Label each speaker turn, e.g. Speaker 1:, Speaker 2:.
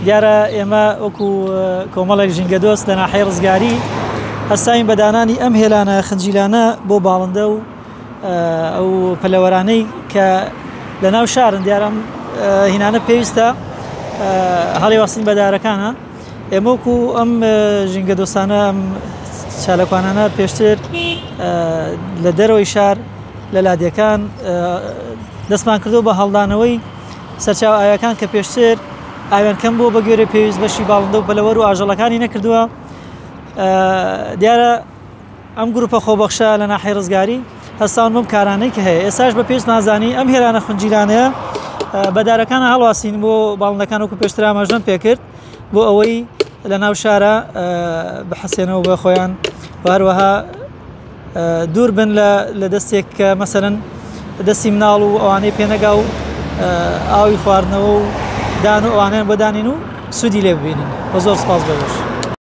Speaker 1: دیارە ئێمە وەکو کۆمەڵێک ژینگەدۆست لە ناحیەی ڕزگاری هەستاین بە دانانی ئەم هێلانە خنجیلانە بۆ باڵندە و ئەو پەلەوەرانەی کە لە ناو شارن. دیارە ئەم هینانە پێویستە هەڵیواسین بە دارەکانە. ئێمە وەکو ئەم ژینگەدۆستانە، ئەم چالاکوانانە پێشتر لە دەرەوەی شار لە لادێکان دەستمان کردو بە هەڵدانەوەی سەرچاوە ئاویەکان کە پێشتر ئاویان کەم بووە بە گوێرەی پێویست بەشی باڵندە و پەلەوەر و ئاژەڵەکانی نەکردووە. دیارە ئەم گروپە خۆبەخشە لە ناحی ڕزگاری هەستاون بەم کارانەی کە هەیە، ئێستاش بە پێویست نازانی ئەم هێرانە خنجیلانەیە بە دارەکانە هەڵواسین بۆ باڵندەکان، وەکو پێشتر ئاماژەم پێکرد، بۆ ئەوەی لە ناو شارە بحەسێنەوە بە خۆیان و هەروەها دوور بن لە دەستێک کە مەسەرەن دەستی مناڵ و ئەوانەی پێنەگا و ئاوی خواردنەوە و دان و ئەوانیان بۆ دانین و سوودی لێ ببینن. بە زۆر سپاس بەوەش.